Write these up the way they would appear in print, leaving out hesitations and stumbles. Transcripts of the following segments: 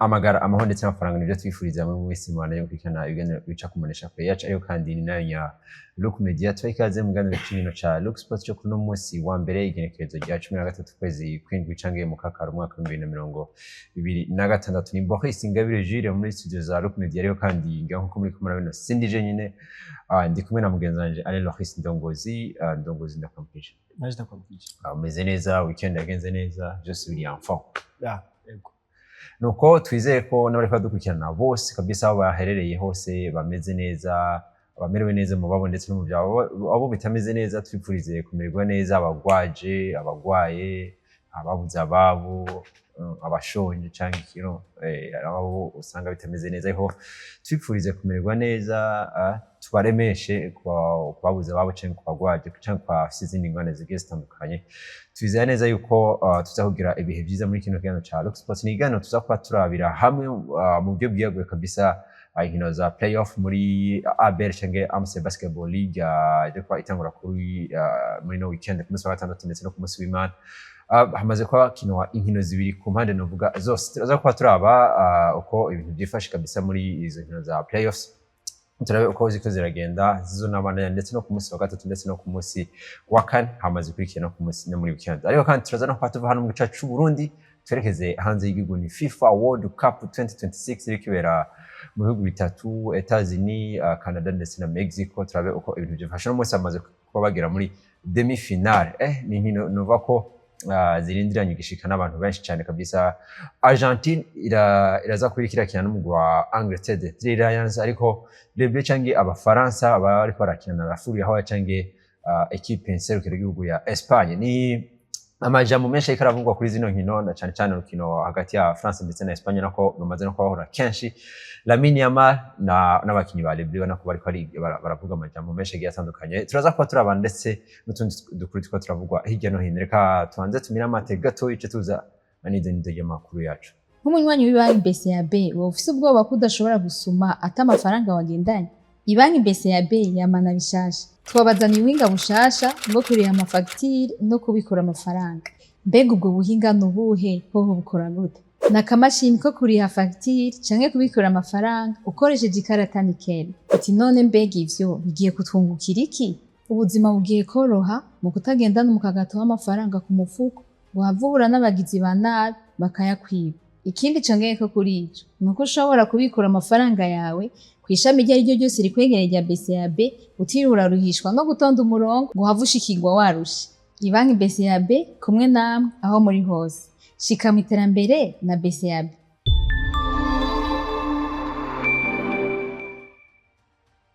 Amagara, amahoro ndetse n'amafaranga nibyo twifuriza muri wese mu yo gukurikirana ibiganiro bica ku mbonesha kure yacu, ariko kandi ni nayo nya Look Media. Tubaha ikaze mu kiganiro cy'inkino ca Look Sports cyo kuno munsi wa mbere, igenekerezo rya 13 kwezi kw'indwi canke mu kakaro umwaka w'2026. Ni Boris Ingabire Jules muri studio za Look Media, ariko kandi ngira nkuko muri kumwe na sindi je nyine, ndi kumwe na mugenzi wanje Alain Loris Ndongozi. Ndongozi, ndakwamukije. Naje ndakwamukije. Umeze neza? Weekend yagenze neza? Byose biri en forme? Ya, yego. Nuko twizeye ko n'abari badukurikirana bose kabisa, aho baherereye hose, bameze neza, abamerewe neza mu babo ndetse no mu byabo. Abo bitameze neza twifurize kumererwa neza, abagwaje, abagwaye, ababuze ababo, abashonje canke ikiro, abo usanga bitameze neza, ariko twifurize kumererwa neza, tubaremeshe ku babuze ababo canke ku bagwaje canke ku bafise izindi ngorane zigiye zitandukanye. Twizera neza yuko tuza kugira ibihe byiza muri kino kiganiro ca Rock Sports. Ni ikiganiro tuza kuba turabira hamwe mu buryo bwiyaguye kabisa inkino za playoff muri ABL canke Amstel Basketball League, ije kuba itangura kuri muri no weekend, ku munsi wa gatandatu ndetse no ku munsi w'Imana. Hamaze kuba kinwa inkino zibiri ku mpande novuga zose. Turaza kuba turaba uko ibintu byifashe kabisa muri izo nkino za playoffs, turabe uko ziko ziragenda zizonabandanya ndetse no ku munsi wa gatatu ndetse no ku munsi wa kane hamaze gukurikira no ku munsi no muri weekend. Ariko kandi turaza no kuba tuva hano mu gice c'u Burundi twerekeze hanze y'igihugu. Ni FIFA World Cup 2026 iriko ibera mu bihugu bitatu: Etats-Unis, Canada ndetse na Mexico. Turabe uko ibintu byifashe. No munsi hamaze kuba bagera muri demi finale. Ni inkino nuva ko zirindiranye igishika n'abantu benshi cyane kabisa. Argentine iraza kuba iriko irakina n'umugwi wa Angleterre, the Three Lions, ariko Les Bleus canke Abafaransa baba bariko barakina na La Furia aho canke equipe nserukiragihugu ya Espagne. Ni amajambo menshi ariko aravugwa kuri zino nkino, na cyane cyane urukino hagati ya France ndetse na Espagne, nako bamaze no kubahura kenshi. Lamine Yamal na n'abakinyi ba Les Bleus nako bariko baravuga amajambo menshi agiye atandukanye. Turaza kuba turaba ndetse n'utundi dukuru turiko turavugwa hirya no hino. Reka tubanze tumire amate gato, ice tuza n'ido n'ido ry'amakuru yacu. Nk'umunywanyi w'ibanki BCAB, woba ufise ubwoba ko udashobora gusuma ata amafaranga wagendanye? Ibanki BCAB yamana bishasha. Twabazaniye ubuhinga bushasha bwo kuriha amafagitire no kubikura amafaranga. Mbega ubwo buhinga ni ubuhe? Hoho bukora gute? Ni akamashini ko kuriha fagitire canke kubikura amafaranga ukoresheje ikarata Nickel. Uti none mbega ivyo bigiye kutwungukira iki? Ubuzima bugiye koroha mu kutagendana umukagato w'amafaranga ku mufuko, wahava uhura n'abagizi ba nabi bakayakwiba. Ikindi congeyeko kuri ico ni uko ushobora kubikura amafaranga yawe kw'ishami iryo ariryo ryose rikwegereye rya BCAB, utiriwe uraruhishwa no gutonda umurongo ngo uhave ushikirwa warushe. Ibanki BCAB, kumwe namwe aho muri hose. Shika mu iterambere na BCAB.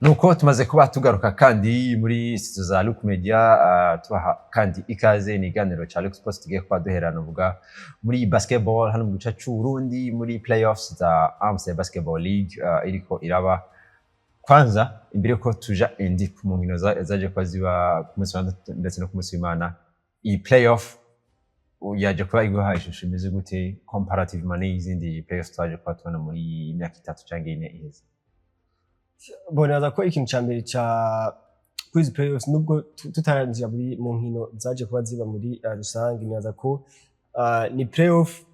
Nuko tumaze kuba tugaruka kandi muri studio za Look Media, tubaha kandi ikaze. Ni iganiro ca Look Sports. Tugiye kuba duherana uvuga muri basketball hano mu gice c'u Burundi, muri playoffs za Amstel Basketball League iriko iraba. Kwanza imbere yuko tuja indi mu nkino zaje kuba ziba ku munsi wa gatandatu ndetse no ku munsi w'Imana, iyi playoff yaje kuba iguha ishusho imeze gute comparativement n'izindi playoffs twaje kuba tubona muri iyi myaka 3 canke 4 iheze? Bonaza ko ikintu ca mbere ca kuri izi playoffs, nubwo tutarangira muri mu nkino zaje kuba ziba muri rusange, nibaza ko ni playoff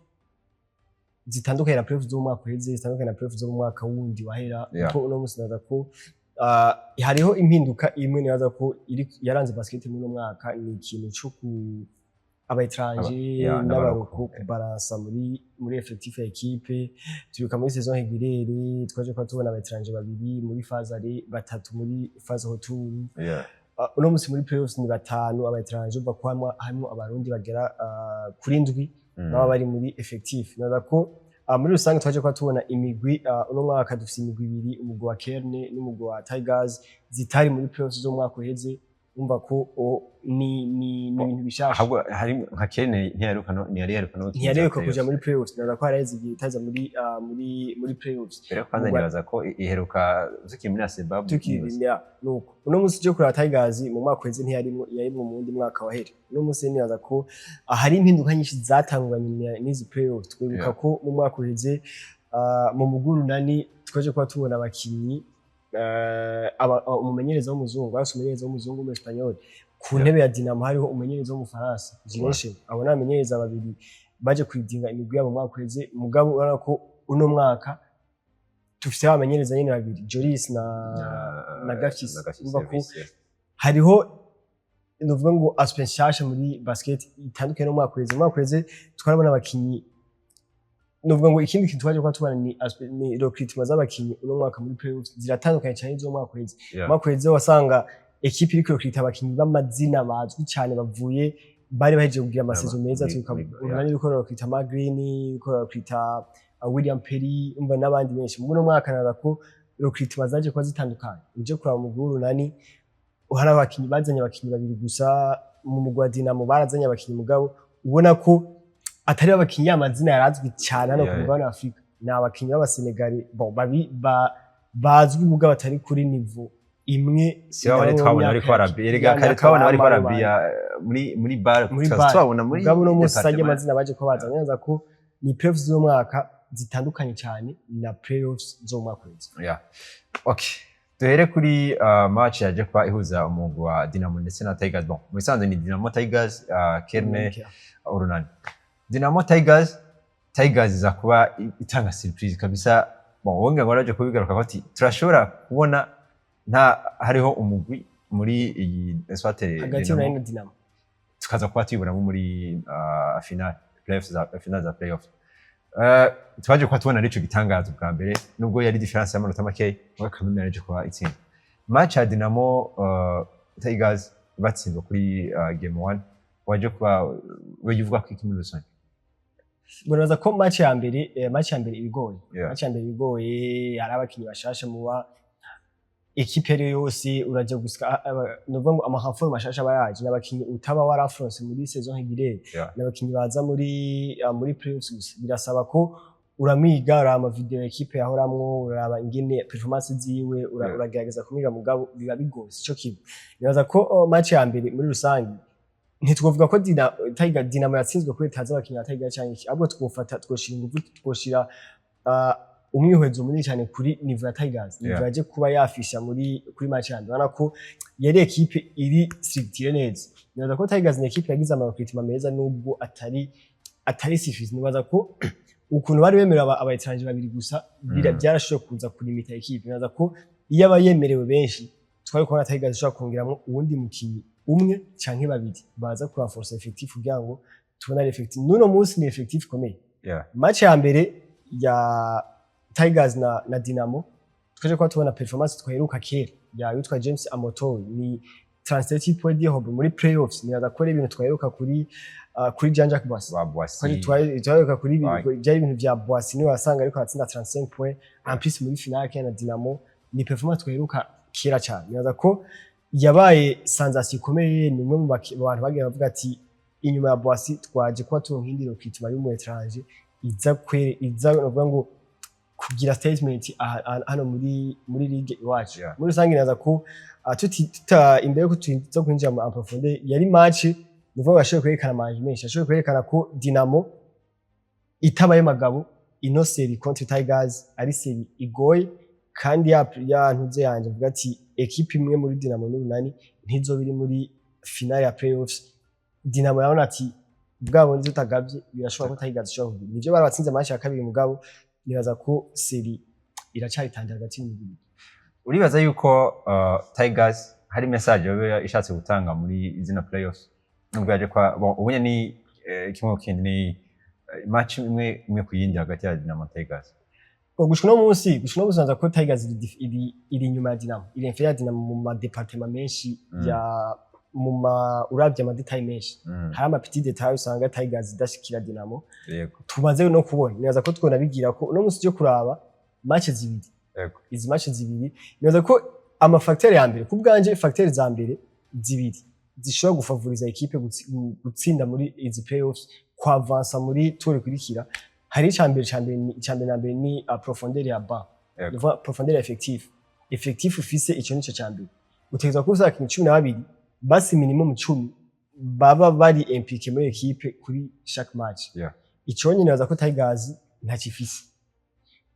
zitandukanye na playoff zo mu mwaka uheze, zitandukanye na playoff zo mu mwaka wundi wahera, kuko uno munsi nibaza ko hariho impinduka imwe nibaza ko iri yaranze basket muri uno mwaka. Ni ikintu co ku aba étranger n'abaroko, n'abaroko kubalansa muri effectif ya équipe. Turibuka muri saison régulière twaje kuba tubona aba étranger babiri muri phase aller, batatu muri phase retour. Uno munsi muri playoffs ni batanu aba étranger, uva ko harimwo Abarundi bagera kuri ndwi baba bari muri effectif. Nibaza ko muri rusange twaje kuba tubona imigwi, uno mwaka dufise imigwi ibiri, umugwi wa Kerne n'umugwi wa Tigers, zitari muri playoffs zo mu mwaka uheze. Umva ko ni ibintu bishasha. Ahubwo hari nka Kene ntiyaheruka no ntiyari yaheruka no Ntiyaheruka kuja muri playoffs. Nibaza ko haraheze igihe itaza muri playoffs. Mbere kwanza nibaza ko iheruka tukiri muri Asebabu. Tukiri ya nuko uno munsi cyo kuraba Tigers mu mwaka uheze ntiyarimwo, yarimwo mu wundi mwaka wahera. Uno munsi nibaza ko hari impinduka nyinshi zatanguranye n'izi playoffs. Twibuka ko mu mwaka uheze mu mugurunani twaje kuba tubona abakinyi, umumenyereza w'umuzungu, ariko umumenyereza w'umuzungu w'umu-Espagnol ku ntebe ya Dinamo, hariho umumenyereza w'Umufaransa Julien. Abo ni abamenyereza babiri baje kwidinga imigwi yabo mu mwaka uheze, mugabo urabona ko Uno mwaka dufise abamenyereza nyene babiri, Joris na Gafisi. Na Gafisi. Urumva ko Service, yeah. hariho, novuga ngo, aspect nshasha muri basket itandukanye n'umwaka uheze. Umwaka uheze twarabona abakinyi, novuga ngo ikindi kintu twaje kuba tubona ni aspect, ni recruitment z'abakinyi uno mwaka muri playoffs ziratandukanye cyane n'iz'umwaka uheze. Umwaka uheze wasanga équipe iriko recruita abakinyi b'amazina bazwi cyane, bavuye, bari bahejeje kugira ama saison meza. Urunani ruriko recruita Magrini, ruriko recruita William Perry, umva, n'abandi benshi. Muri uno mwaka naza ko recruitment zaje kuba zitandukanye. Uje kuraba umugwi w'Urunani, hari abakinyi bazanye, abakinyi babiri gusa. Mu mugwi wa Dinamo barazanye abakinyi, mugabo ubona ko atari abakinyi amazina yarazwi cyane hano ku mugabane wa Afrika. Ni abakinyi b'Abasenegali, bon, babi bazwi mugabo batari kuri niveau imwe. Si babone nabo twabona mu bariko myaka barabia, erega ya kare myaka twabona bariko bambaye. barabia muri bar, Muri tukaza bar. tubabona muri Mugabo uno munsi usanga département. amazina baje ko bazanye, neza ko ni playoffs z'umwaka zitandukanye cyane na playoffs z'umwaka uheze. Yeah. Okay. Duhere kuri match yaje kuba ihuza umugwi wa Dinamo ndetse na Tigers. Bon, mu bisanzwe ni Dinamo Tigers, Kerne Urunani. Dinamo Tigers, Tigers iza kuba itanga surprise kabisa. Bon, wonge ngo araje kubigaruka ko ati turashobora kubona nta hariho umugwi muri iyi swate hagati Dinamo, y'Urunani na Dinamo, tukaza kuba tuyibonamo muri final playoffs za final za playoffs. Twaje kuba tubona arico gitangaza bwa mbere, nubwo yari différence y'amanota makeya, mugabo Kameme yaje kuba itsinda match ya Dinamo. Tigers batsindwa kuri game 1, waje kuba uvuga ko iki muri rusange? Baraza ko match ya mbere, match ya mbere ibigoye. Match ya mbere ibigoye, hari abakinyi bashasha muba équipe ariyo yose uraja gusa, nuvuga ngo ama renforts mashasha aba yaje n'abakinyi utaba waraffronté muri saison régulière, n'abakinyi baza muri playoffs gusa. Birasaba ko uramiga, uraba ama vidéo équipe yahoramwo, uraraba ingene performance ziwe, uragerageza kumiga, mugabo biba bigoye, sico kimwe. Nibaza ko match ya mbere muri rusange ntitwovuga ko Tiger Dinamo yatsinzwe kubera itazi abakinyi ba Tiger canke iki, ahubwo twofata, twoshira ingufu, twoshira umwihwezo munini cyane kuri niveau ya Tigers, niveau yaje kuba yafisha kuri match ya mbere. Urabona ko yari équipe iri structurée neza. Nibaza ko Tigers ni équipe yagize ama recrutement meza, nubwo atari suffisant. Nibaza ko ukuntu bari bemerewe aba étrangers babiri gusa byarashoboye kuza kulimita équipe. Nibaza ko iyo aba yemerewe benshi, twari kubona Tigers ishobora kongeramo uwundi mukinyi umwe canke babiri baza kurenforcer effectif, kugira ngo tubone ari effectif n'uno munsi, ni effectif ikomeye. Match ya mbere ya Tigers na Dinamo, twaje kuba tubona performance twaheruka kera ya witwa James Amotoy, ni 37 points rebonds muri playoffs. Nibaza ko ari ibintu twaheruka kuri Jean Jacques Boissy. Ba Boissy. Twaheruka kuri byari ibintu bya Boissy, niwe wasanga ariko atsinda 35 points en plus muri finale na Dinamo. Ni performance twaheruka kera cyane. Nibaza ko yabaye sensation ikomeye. Ni umwe mu bantu bagiye bavuga ati inyuma ya Boissy twaje kuba turonka indi recruitment y'umu étranger iza kwere, iza, novuga ngo, kugira statement hano muri ligue iwacu. Muri rusange naza ko tuta imbere yuko tuza kwinjira mu en profondeur, yari match nuvuga yashoboye kwerekana amaje menshi, yashoboye kwerekana ko Dinamo itabaye magabo, ino série contre Tigers ari série igoye, kandi ya ntuze yanje mvuga ati équipe imwe muri Dinamo n'Urunani ntizoba iri muri finale ya playoffs. Dinamo yabona ati bwa bundi tutagavye, birashoboka ko Tigers ishobora kugira nivyo barabatsinze match ya kabiri, mugabo nibaza ko série iracari tendue hagati y'imigwi ibiri. Uribaza yuko Tigers hari message yoba ishatse gutanga muri zino playoffs, nubwo yaje kwa, bon, ubunye ni kimwe ku kindi, ni match imwe imwe ku yindi hagati ya Dinamo na Tigers? Ngo gushika uno munsi naza ko Tigers iri inyuma ya Dinamo, iri inférieur ya Dinamo mu ma département menshi, ya mu ma uravye ama détails menshi, hari ama petit détail usanga Tigers idashikira Dinamo. Tumaze no kubona, nibaza ko twonabigira ko uno munsi cyo kuraba match zibiri, izi match zibiri, nibaza ko ama facteur ya mbere, ku bwanje facteur za mbere zibiri zishobora gufavoriza équipe gutsinda muri izi playoffs, kwavansa muri tour ikurikira, hari icambere icambere na mbere ni profondeur ya banc. Nukuvuga profondeur ya effectif. Effectif ufise, ico nico cambere. Utegerezwa kuba ufise abakinyi 12, basi minimum 10 baba bari impliqué muri équipe kuri chaque match. Ico nyene nibaza ko Tigers ntacifise.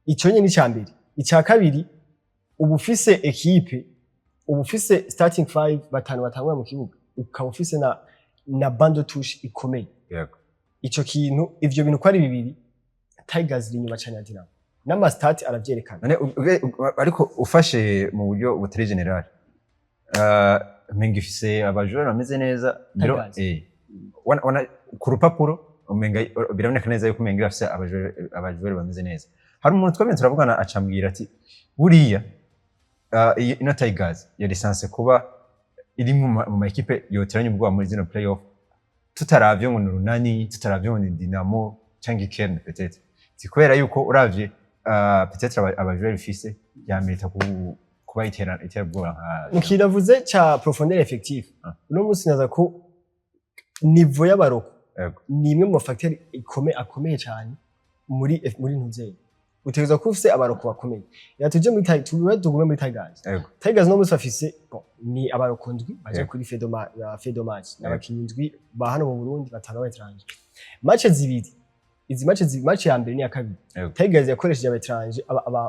Ico nyene ni icambere. Ica kabiri, uba ufise équipe, uba ufise starting five, batanu batangura mu kibuga, ukaba ufise na banc de touche ikomeye. Ico kintu, ivyo bintu ko ari bibiri, Tigers iri inyuma cane ya Dinamo. N'ama stats aravyerekana. None ariko ufashe mu buryo butari général, umenga ifise aba joueurs bameze neza. Tigers. Wana ku rupapuro umenga biraboneka neza yuko umenga ifise aba joueurs bameze neza. Hari umuntu twamye turavugana, acambwira ati buriya ino Tigers yari censée kuba iri mu ma équipes yoteranya ubwoba muri zino playoff, tutaravye ngo ni Urunani, tutaravye ngo ni Dinamo cyangwa Ikerne. Peut-être si kubera yuko uravye peut-être aba joueurs ifise yamerita kuba iterabwoba nka Mu kintu navuze ca profondeur effectif, uno munsi naza ko niveau y'aba locaux ni imwe mu ma facteurs akomeye cyane muri ntuzeye. Utegerezwa kuba ufise aba locaux bakomeye. Ya tuje muri tube tugume muri Tigers. Tigers no munsi bafise, bon, ni aba locaux ndwi baje kuri fedo match, n'abakinyi ndwi ba hano mu Burundi, batanu b'aba étrangers. Match zibiri izi, match zibiri, match ya mbere n'iya kabiri, Tigers yakoresheje aba étrangers,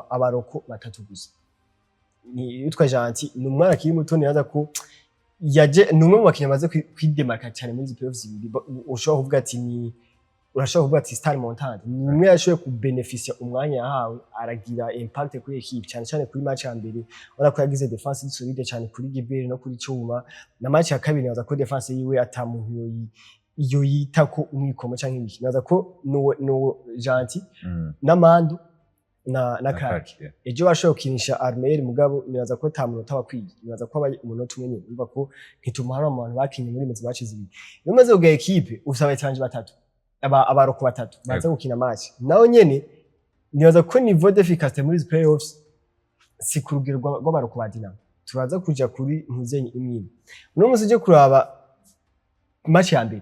aba locaux batatu gusa. Ni yitwa Gentil, ni umwana akiri muto, nibaza ko yaje, ni umwe mu bakinyi amaze kwidemarka cyane muri izi playoffs zibiri. Ushobora kuvuga ati ni urashobora kuvuga ati star montante, ni umwe yashoboye kubenefisia umwanya yahawe, aragira impact kuri équipe, cyane cyane kuri match ya mbere. Urabona ko yagize défense solide cyane kuri Gibert no kuri Cuma. Na match ya kabiri nibaza ko défense yiwe ata muntu yoyita ko umwikomo canke ibiki. Nibaza ko nuwo Gentil n'Amandu na Clark. Clark, yeah. Ejo bashoboye gukinisha Armel, mugabo nibaza ko ata munota wakwiye, nibaza ko abaye umunota umwe nyene. Urumva ko ntitumuhara mu bantu bakinye muri izi match zibiri. Iyo umaze kugira équipe ufise aba étrangers batatu, aba locaux batatu baza gukina match, naho nyene nibaza ko niveau d'efficacité muri izi playoffs si ku rugero rw'aba locaux ba Dinamo. Turaza kuja kuri ntuzenye imwe imwe. Uno munsi uje kuraba match ya mbere,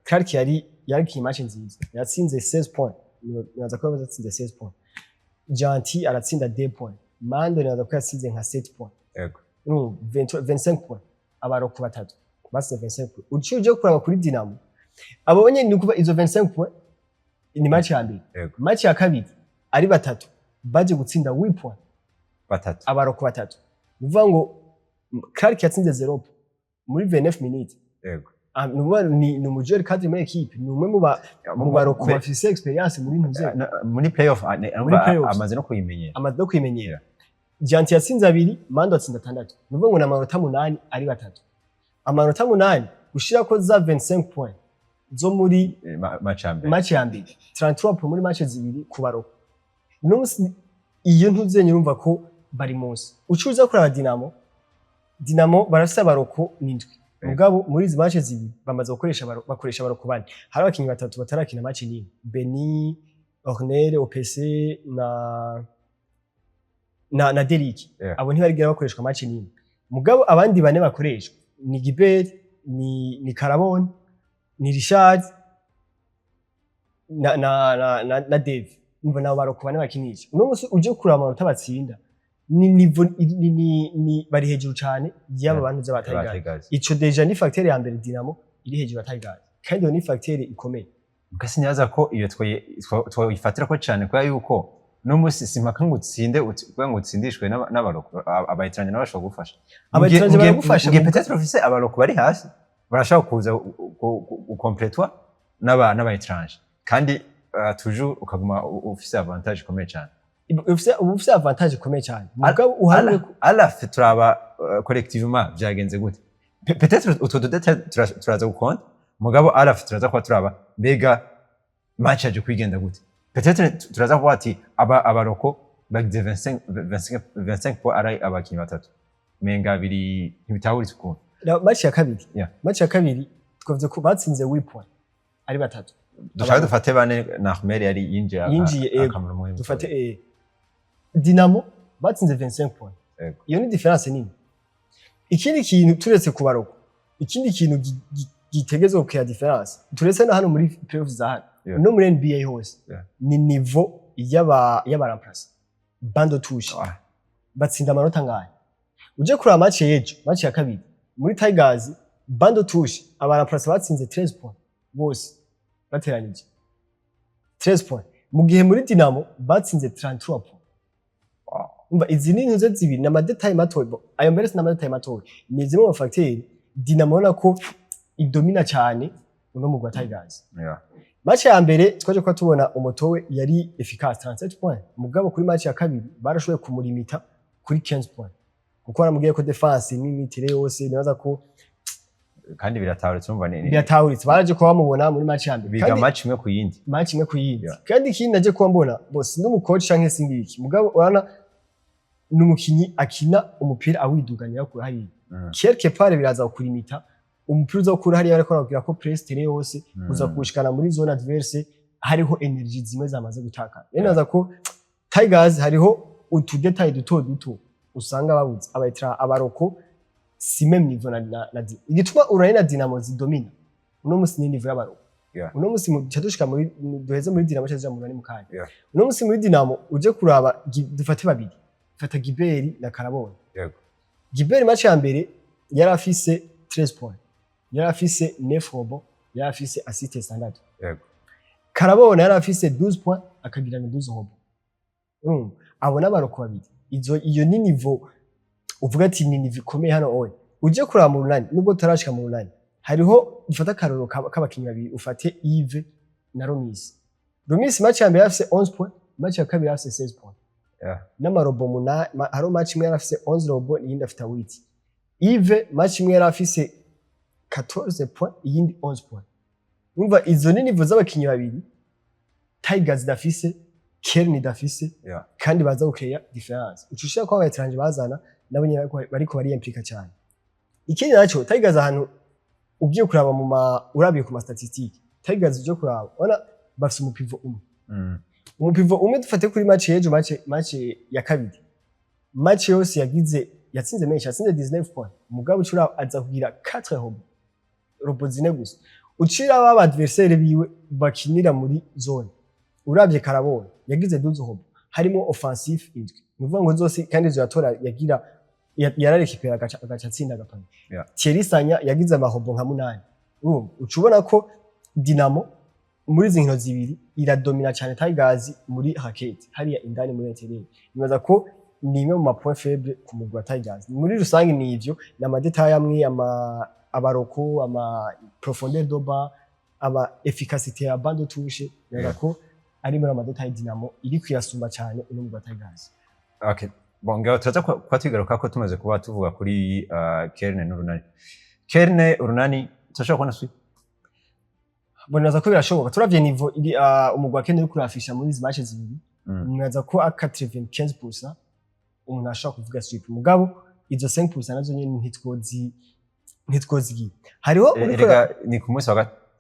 Clark yari match nziza, yatsinze 16 points, nibaza ko yatsinze 16 points. Gentil aratsinda 2 points, Mando nibaza ko yatsinze nka 7 points. No, 20, 25 points. Aba locaux batatu batsinze 25 points. Uciye uje kuraba kuri Dinamo, abo nyene ni kuva izo 25 points ni match ya mbere. Match ya kabiri ari batatu baje gutsinda 8 points. Batatu. Aba locaux batatu, ni ukuvuga ngo Clark yatsinze 0 muri 29 minutes. Ah, ni ukuvuga ni umu joueur cadre muri équipe, ni umwe mu ba locaux bafise expérience muri ntuze. Muri playoff Muri playoffs. Amaze no kuyimenyera. Amaze no kwimenyera. Gentil yatsinze abiri, Mando atsinda atandatu. Ni ukuvuga ngo ni amanota 8 ari batatu, amanota 8 gushirako za 25 points zo muri Match ya mbere. Match ya mbere, 33 points muri match zibiri ku ba locaux. Uno munsi iyo ntuzenye urumva ko bari munsi. Ucuza kuraba Dinamo, Dinamo barafise aba locaux n'indwi. Mugabo muri izi match zibiri bamaze gukoresha bakoresha aba locaux bane. Hari abakinyi batatu batarakina match n'imwe: Beni, Ornel, OPC na Derrick. Abo ntibarigera bakoreshwa match n'imwe. Mugabo abandi bane bakoreshwa ni Gibert, ni Karabone, ni Richard na Dave. Umva, nabo ba locaux bane bakinisha. Uno munsi uje kuraba amanota batsinda, ni niveau ni bari hejuru cyane y'aba bantu z'aba Tigers. Tigers. Ico déjà ni facteur ya mbere, Dinamo iri hejuru ya Tigers, kandi iyo ni facteur ikomeye. Mbese ntibaza ko iyo twayifatira ko cyane, kubera yuko no munsi simpaka ngo utsinde kugira ngo utsindishwe n'aba locaux, aba étrangers nabo bashobora kugufasha. Aba étrangers baragufasha. Mu gihe peut-être ufise aba locaux bari hasi, barashobora kuza gukompletwa n'aba étrangers, kandi toujours ukaguma ufise avantage ikomeye cyane. Uba ufise avantage ikomeye cyane, mugabo uharure ko Alafe turaba collectivement vyagenze gute. Peut-être utwo du détails turaza gukonta, mugabo alafe turaza kuba turaba mbega match yaje kwigenda gute. Peut-être turaza kuvuga ati aba locaux bagize 25 25 25 points ari abakinyi batatu, menga biri ntibitahuritse ukuntu. Match ya kabiri, match ya kabiri twavuze ko batsinze 8 point ari batatu. Dushaka dufate bane, na Ahmed yari yinjiye Yinjiye, ego. akamara umwanya muto. Dufate Dinamo batsinze 25 points. Iyo ni différence nini. Ikindi kintu, turetse kuba locaux, ikindi kintu gitegezwa kuya différence, turetse na hano muri playoffs za hano, no muri NBA hose, ni niveau y'aba remplaçants, banc de touche. Batsinda amanota ngahe? Uje kuraba match y'ejo, match ya kabiri muri Tigers, banc de touche, aba remplaçants batsinze 13 points bose bateranyije, 13 points, mu gihe muri Dinamo batsinze 33 points. Umva, izi ni intuze zibiri, ni ama détails matoyi. Bo, ayo mbere si n'ama détails matoyi, ni zimwe mu facteurs Dinamo ubona ko idomina cyane uno mugwi wa Tigers. Match ya mbere twaje kuba tubona Umutowe yari efficace, 37 points. Mugabo kuri match ya kabiri barashoboye kumulimita kuri 15 points, kuko baramubwiye ko défense n'imitire yose, nibaza ko Kandi biratahuritse, urumva ni biratahuritse, baraje kuba bamubona muri match ya mbere. Biga Kandi match imwe ku yindi. Match imwe ku yindi. Yeah. Kandi ikindi naje kuba mbona, bose ndi umucoach canke singiki, mugabo urabona ni umukinyi akina umupira awiduganira kure hariya. Quelque part biraza kulimita umupira uza gukura hariya, ariko arabwira ko press terrain yose uza kuwushikana muri zone adverse, hariho énergie zimwe zamaze gutakara. Rero naza ko Tigers hariho utudétails duto duto usanga babuze abayitra abalocaux, si même niveau na igituma Urunani na Dinamo zidomina uno musi ni niveau y'abalocaux. Uno musi duca dushika muri duheze muri Dinamo, cyangwa mu Urunani mu kanya. Uno musi muri Dinamo uje kuraba dufate babiri, fata Giberi na Karabona. Giberi match ya mbere yari afise 13 points, yari afise 9 rebonds, yari afise assist standard. Karabona yari afise 12 points, akagira na 12 rebonds. Urumva abo n'abalocaux babiri, izo iyo ni niveau uvuga ati ni niveau ikomeye hano. Oye, uje kuraba mu Runani, nubwo tutarashika mu Runani, hariho dufate akarorero k'abakinyi babiri, ufate Yves na Romis. Romis match ya mbere yari afise 11 points, match ya kabiri yari afise 16 points n'amarebonds munani. Hariho match imwe yari afise 11 rebonds, iyindi afite 8. Yves match imwe yari afise 14 points, iyindi 11 points. Urumva izo ni niveau z'abakinyi babiri Tigers idafise, Kern idafise, kandi baza gukeya différence. Uca ushira ko aba étrangers bazana nabo nyene bariko bariyimplika cyane. Ikindi naco, Tigers ahantu ugiye kuraba mu ma urabiye ku ma statistiques, Tigers uje kuraba ubona bafise umupivot umwe. Umupivot umwe, dufate kuri match y'ejo, match ya kabiri, match yose yagize yatsinze menshi, yatsinze 19 points, mugabo ucura aza kugira 4 rebonds 4 gusa. Ucira aba adversaire biwe bakinira muri zone, uravye Karabona yagize 12 rebonds, harimo offensif indwi, ni ukuvuga ngo zose kandi izo yatora yagira yararekipera agaca atsinda agapanier. Thierry Sanya yagize amarebonds nka munani. Urumva uca ubona ko Dinamo muri izi nkino zibiri iradomina cyane Tigers muri raquette hariya indani muri intérieur. Nibaza ko ni imwe mu ma point faible ku mugwi wa Tigers. Muri rusange ni ivyo, ni amadétails amwe, ama abalocaux, ama profondeur de banc, ama efficacité ya banc de touche. Nibaza ko ari muri amadétails Dinamo iri kwirasumba cyane uno mugwi wa Tigers. Okay. Bon, ngaho turaza kuba tubigaruka ko tumaze kuba tuvuga kuri Kerne n'Urunani. Kerne, Urunani, turashobora kubona sweep? Bon, nibaza ko birashoboka turavye niveau iri umugwi wa Kenya uri kurafisha muri izi match zibiri. Nibaza ko a 95% umuntu ashobora kuvuga sweep, mugabo izo 5% nazo nyene ntitwozigira. Hariho uriko Erega ni ku munsi wa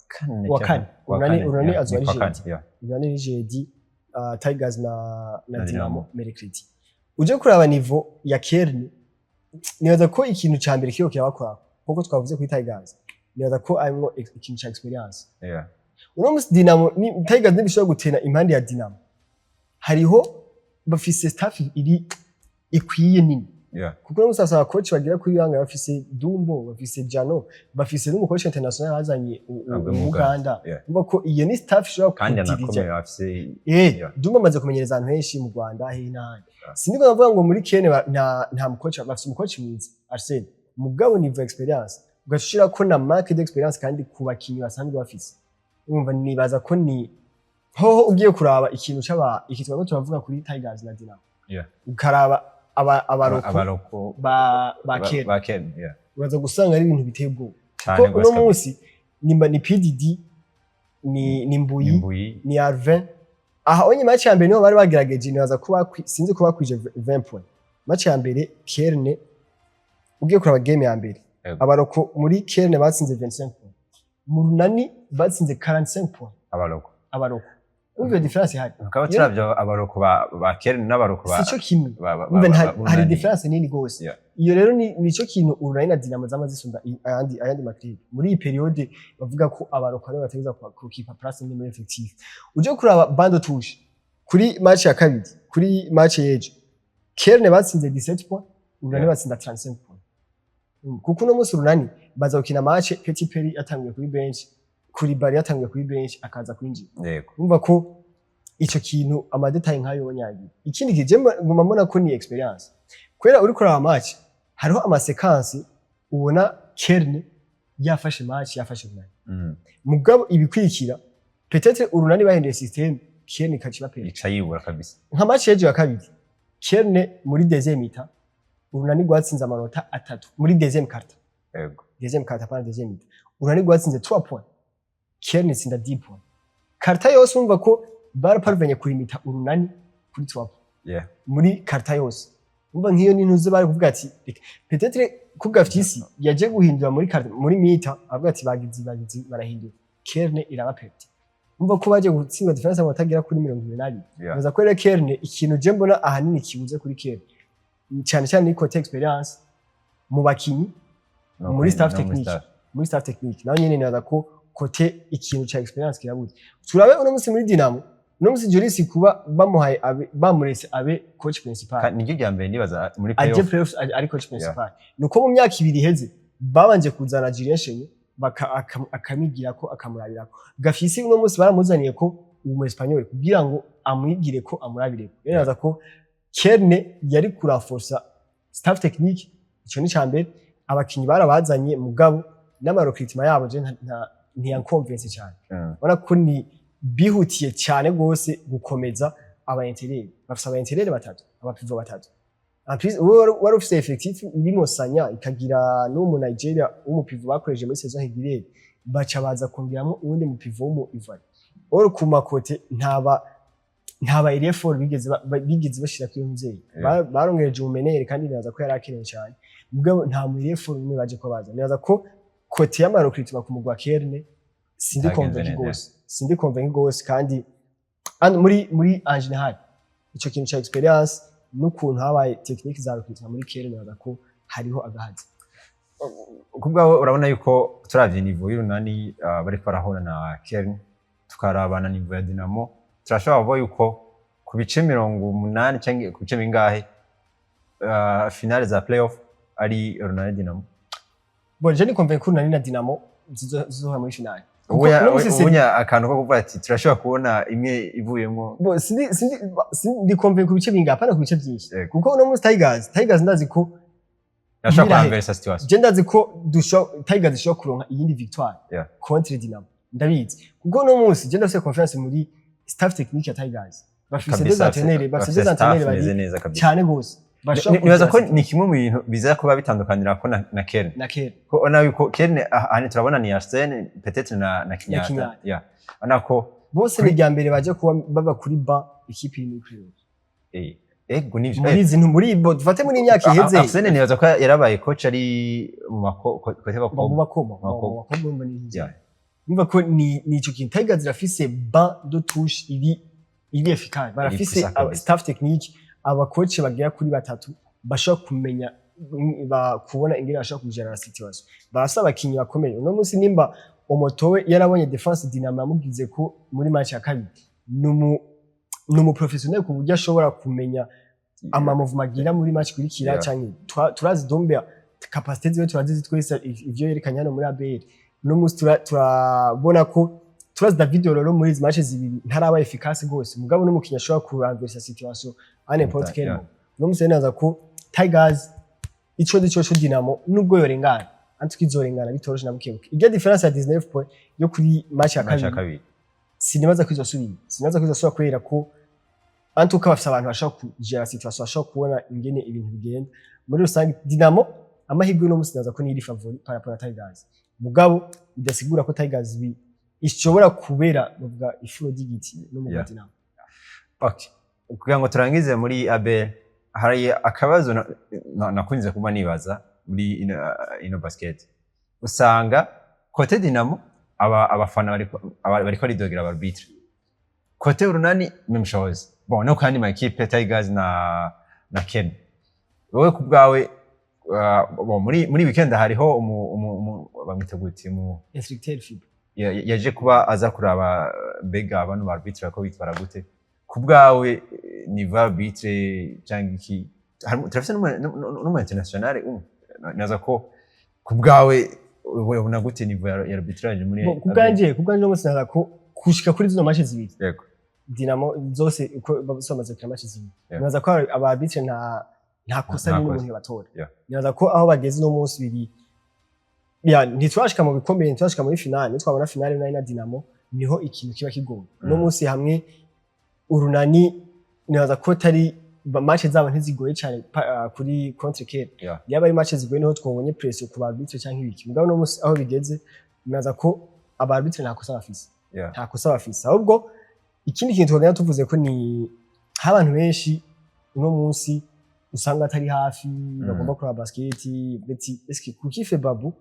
kane. Wa Cyangwa- kane. Wa Urunani kane, Urunani yeah, azoba ni ari ku wa jeudi. kane, yeah. Urunani ni jeudi, Tigers na Na Dinamo Dinamo. mercredi. Uje kuraba niveau ya Kern, nibaza ko ikintu ca mbere kiriko kirabakora, nkuko twavuze kuri Tigers, nibaza ko arimwo ikintu ca expérience. Uno musi Dinamo ni Tigers ntibishobora gutena impande ya Dinamo, hariho bafise staff iri ikwiye nini, kuko uno musi asaba coach bagira kuri banga, bafise Dumbo, bafise Jano, bafise n'umucoach international bazanye Avuye mu Uganda. Umva ko iyo ni staff ishobora Kandi kudirija. anakomeye, afise Dumbo amaze kumenyereza ahantu henshi mu Rwanda, hehe n'ahandi. Sindiko ndavuga ngo muri Kenya nta mucoach bafise, umucoach mwiza Arsene, mugabo niveau expérience ugashira ko na manque d'expérience kandi ku bakinyi basanzwe bafise. Urumva nibaza ko ni hoho ugiye kuraba ikintu c'aba iki twaba turavuga kuri Tigers na Dinamo, ukaraba abalocaux Abalocaux ba kera, ba Kern, yeah. uraza gusanga ari ibintu biteye ubwoba, Cane kuko gose uno kabisa. munsi ni PDD, ni Mbuyi, Ni Mbuyi. Ni Arvin. Aha onye match ya mbere niho bari bagerageje, nibaza ko sinzi ko bakwije 20 points match ya mbere Kerne. Ugiye kuraba game ya mbere, abalocaux muri Kerne batsinze 25 points, mu Runani batsinze 45 points. Abalocaux. Abalocaux, umva iyo différence ihari. Ukaba turavye abalocaux ba Kerne n'abalocaux ba Sico kimwe. ba Umva ba hari Urunani. différence nini gose. Iyo rero ni nico kintu Urunani na Dinamo zama zisumba ayandi maclub muri iyi période, bavuga ko abalocaux aribo bategeza kukipa place nini muri effectif. Uje kuraba banc de touche kuri match ya kabiri, kuri match y'ejo, Kerne batsinze 17 points, Urunani batsinda 35 points. Kuko uno munsi Urunani baza gukina match Petit Peri yatanguye kuri bench, kuri Bari yatanguye kuri bench akaza kwinjira. Urumva ko ico kintu amadétails nkayo nyagira. Ikindi kije nguma mbona ko ni expérience, kubera uri kuraba match hariho amaséquences ubona Kerne yafashe match, yafashe Urunani, mugabo ibikurikira Peut-être Urunani bahinduye système, Kerne ikaciba perdre. Ica yibura kabisa. Nka match y'ejo ya kabiri, Kerne muri deuxième mi-temps, Urunani rwatsinze amanota 3 muri deuxième quart. Deuxième quart, pas deuxième mi-temps. Urunani rwatsinze 3 points, Kerne itsinda 10 points. Quart yose urumva ko baraparvenye kurimita Urunani kuri 3 points muri quart yose. Umva, nk'iyo n'intuze bari kuvuga ati reka peut-être ko Gafyisi yaje guhindura muri quart, muri mi-temps, avuga ati bagizi barahindura, Kerne iraba perte. Umva ko baje gutsinda différence amanota agera kuri 22. Baza ko rero Kerne, ikintu je mbona ahanini kibuze kuri Kerne cyane cyane ni côté expérience mu bakinyi. No Muri staff no muri technique. staff. Muri staff technique naho nyene nibaza ko côté ikintu ca expérience kirabuze. Turabe uno musi muri Dinamo, uno musi Joris kuba bamuhaye abe, bamuretse abe coach principal. Niryo rya mbere nibaza muri aje playoff. Playoffs ari coach principal. Nuko mu myaka 2 iheze babanje kuzana Julien Chenye, akamigirako, akamurabirako. Gafisi uno musi baramuzaniye ko umu Espagnol kugira ngo amwigire ko, amurabireko. Rero nibaza ko Kerne yari kurenforsa staff technique, ico ni cambere. Abakinyi barabazanye, mugabo n'amarecrutement yabo je ntiyanconvince cyane. Ubona ko ni bihutiye cyane gose gukomeza aba intérieur. Bafise aba intérieur batatu, aba pivot batatu. En plus wowe wari ufise effectif irimo Sanya, ikagira n'umu Nigeria w'umu pivot bakoresheje muri saison régulière, baca baza kongeramo uwundi mu pivot w'umu Ivoire. Or ku makote ntaba ailier fort bigeze bashira kuri nzeye. Barongereje umu meneur, kandi nibaza ko yari akenewe cyane, mugabo nta mu ailier fort umwe baje ko baza. Nibaza ko côté y'amarecrutement ku mugwa Kerne sindi Bitagenze convaincu neza. gose, sindi convaincu gose. Kandi muri en général ico kintu ca expérience n'ukuntu habaye technique za recrutement muri Kerne, nibaza ko hariho agahazi. Ku bwawe urabona yuko turavye niveau y'Urunani bariko barahura na Kern, tukaraba na niveau ya Dinamo, turashobora kuvuga yuko ku bice 80 cyangwa ku bice bingahe finale za playoff ari Urunani Dinamo? Bon, je ni convaincu Urunani na Dinamo zizohora muri finale. Kuko uno musi Ubunya akantu ko kuvuga ati turashobora kubona imwe ivuyemo. Bon, sindi convaincu ku bice bingahe, apana ku bice byinshi. Kuko uno musi Tigers ndazi ko Irashobora Ntirahe. kurenversa situation. Je ndazi ko Tigers ishobora kuronka iyindi victoire contre Dinamo, ndabizi. Kuko uno munsi je ndafise confiance muri staff technique ya Tigers. Bafise des Kabisa, entraîneurs, bafise des bafise staff entraîneurs imeze bari neza kabisa. cyane gose, bashobora Nibaza ko kugira ni kimwe mu bintu biza kuba bitandukanira ko na Kern. Na Kern. Ko ona yuko Kern ahandi turabona ni Arsene peut-être na Kenyatta. Kenyatta. Yeah. Ona ko Bose ni irya mbere baje kuba baba kuri ba ikipe iri muri playoff. Ego, nivyo. Muri izi muri bo dufate muri imyaka iheze. Arsene nibaza ko yarabaye coach ari mu mako côté mu bakobwa. Bakobwa. Bakobwa. Mu bakobwa mbona ni Numva ko ni ico kintu Tigers irafise banc de touche iri efficace, barafise Puissant kabisa. Staff technique, abakoci bagera kuri batatu bashobora kumenya kubona ingene bashobora kugera la situation. Barafise abakinyi bakomeye. Uno munsi nimba Omotowe yarabonye défense Dinamo yamugize ko muri match ya kabiri, ni umu professionnel ku buryo ashobora kumenya ama mouvement agira muri match ikurikira. Canke turazi Dombea, capacité ziwe turazizi twese, ivyo yerekanye hano muri ABR. Uno munsi turabona ko turazi David Roro muri izi match zibiri ntaraba efficace gose, mugabo n'umukinyi ashobora kurenversa situation à n'importe quel moment. Uno munsi rero naza ko Tigers ico ndi co Dinamo nubwo yorengana, antuko izorengana bitoroshe na bukebuke. Irya différence ya 19 points yo kuri match ya Match ya kabiri, kabiri, sinibaza ko izosubira, sinibaza ko izosubira, kubera ko antuka bafise abantu bashobora kugera situation, bashobora kubona ingene ibintu bigenda muri rusange. Dinamo amahirwe uno munsi naza ko niyo iri favori par rapport na Tigers, mugabo bidasigura ko Tigers ishobora kubera bavuga ifuro ry'igiti no mu Dinamo. Okay. Kugira ngo turangize muri ABL, hari akabazo nakunze kuba nibaza muri ino basket. Usanga côté Dinamo abafana bariko baridogera aba arbitre. Côté Urunani même chose. Bon, no kandi ma équipe Tigers na Ken. Wowe ku bwawe, bon, muri weekend hariho umu bamwita gute mu Instructeur FIBA. Yaje kuba aza kuraba mbega bano ba arbitre ko bitwara gute. Ku bwawe niveau arbitre cyangwa iki, turafise n'umu international umwe. Naza ko ku bwawe ubona gute niveau ya arbitrage muri Bon, ku bwanje no munsi naza ko kushika kuri zino match zibiri Dinamo zose uko bose bamaze gukina match zibiri, nibaza ko aba arbitre nta kosa Nta rimwe kosa. umuntu batora. Nibaza ko aho bageze uno munsi biri ya, ntiturashika mu bikomeye, ntiturashika muri finale. Nitwabona finale nari na Dinamo. Niho ikintu kiba kigoye. Uno munsi hamwe Urunani, nibaza ko tari match zabo ntizigoye cyane kuri contre Kera. Yaba ari match zigoye, niho twabonye pression ku arbitre canke ibiki. Mugabo uno munsi aho bigeze, nibaza ko aba arbitre nta kosa bafise. Nta kosa bafise. Ahubwo ikindi kintu twagenda tuvuze ko ni abantu benshi uno munsi usanga atari hafi, bagomba kuraba basket, bati: "Eske kuki FEBABU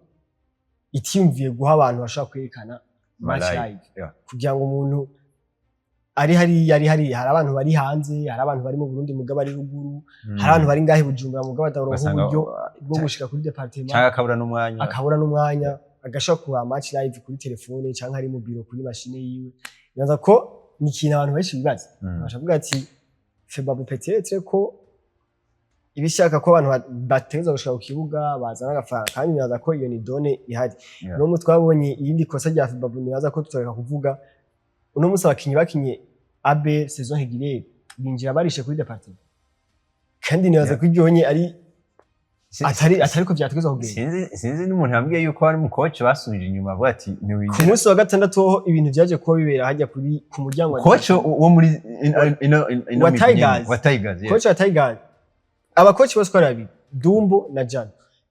itiyumviye guha abantu bashobora kwerekana match live, live?" Kugira ngo umuntu ari hariya, ari hariya, hari abantu bari hanze, hari abantu bari mu Burundi mugabo ari ruguru, hari abantu bari ngahe Bujumbura mugabo bataronka ugasanga uburyo bwo gushika kuri département, canke akabura n'umwanya. Akabura n'umwanya, agashobora kuraba match live kuri telefone canke ari mu biro kuri machine yiwe. Nibaza ko ni ikintu abantu benshi bibaza. Bashavuga ati FEBABU peut-être ko ibishaka ko abantu bategerezwa gushika ku kibuga bazana agafaranga, kandi nibaza ko iyo ni donnée ihari. Uno munsi twabonye iyindi kosa rya FEBABU, nibaza ko tutoreka kuvuga. Uno munsi abakinyi bakinye AB saison régulière binjira barishe kuri département, kandi nibaza ko iryonye ari atari ko vyategerezwa kugenda. Sinzi n'umuntu yambwiye yuko hari umukoci basubije inyuma avuga ati Ku ntiwinjira. munsi wa gatandatu ho ibintu vyaje kuba bibera hajya kuri ku muryango wa Coach wo muri ino Wa migwi nyene, Tigers. Wa Tigers, yeah. Coach wa Tigers, abakoci bose uko ari babiri, Dumbo na Jan,